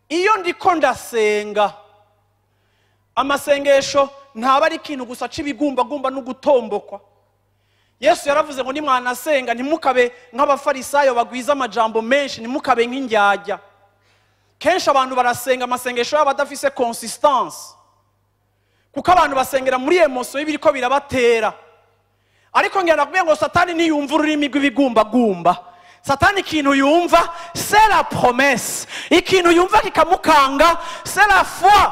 Iyo ndiko ndasenga, amasengesho ntaba ari ikintu gusa c'ibigumbagumba no gutombokwa. Yesu yaravuze ngo nimwanasenga ntimukabe nk'abafarisayo bagwiza amajambo menshi, ntimukabe nk'indyarya. Kenshi abantu barasenga amasengesho yabo adafise consistance, kuko abantu basengera muri emotion y'ibiriko birabatera. Ariko ngira nakubwiye ngo Satani ntiyumva ururimi rw'ibigumbagumba. Satani ikintu yumva c'est la promesse, ikintu yumva kikamukanga c'est la foi.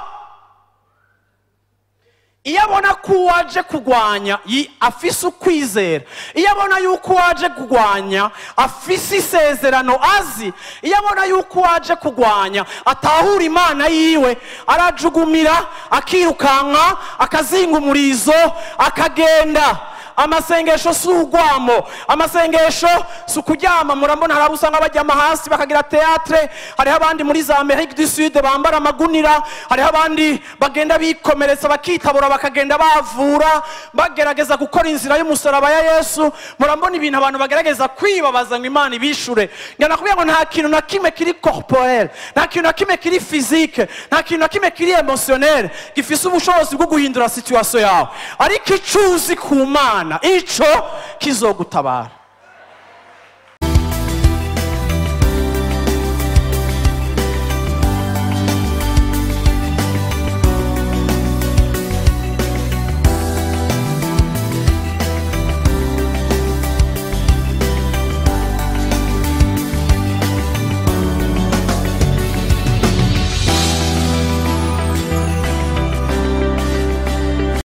Iyo abona ko uwaje kugwanya afise ukwizera, iyo abona yuko uwaje kugwanya afise isezerano azi, iyo abona yuko uwaje kugwanya atahura Imana yiwe, arajugumira, akirukanka, akazinga umurizo, akagenda. Amasengesho si urwamo, amasengesho si ukuryama. Murambona hari abo usanga baryama hasi bakagira théâtre, hariho abandi muri za Amérique du Sud bambara amagunira, hariho abandi bagenda bikomeretsa bakitabura bakagenda bavura, bagerageza gukora inzira y'umusaraba ya Yesu. Murambona ibintu abantu bagerageza kwibabaza ngo Imana ibishure. Ngira nakubwiye ngo nta kintu na kimwe kiri corporel, nta kintu na kimwe kiri physique, nta kintu na kimwe kiri émotionnel gifise ubushobozi bwo guhindura situation yawe, ariko ico uzi ku Mana ico kizogutabara.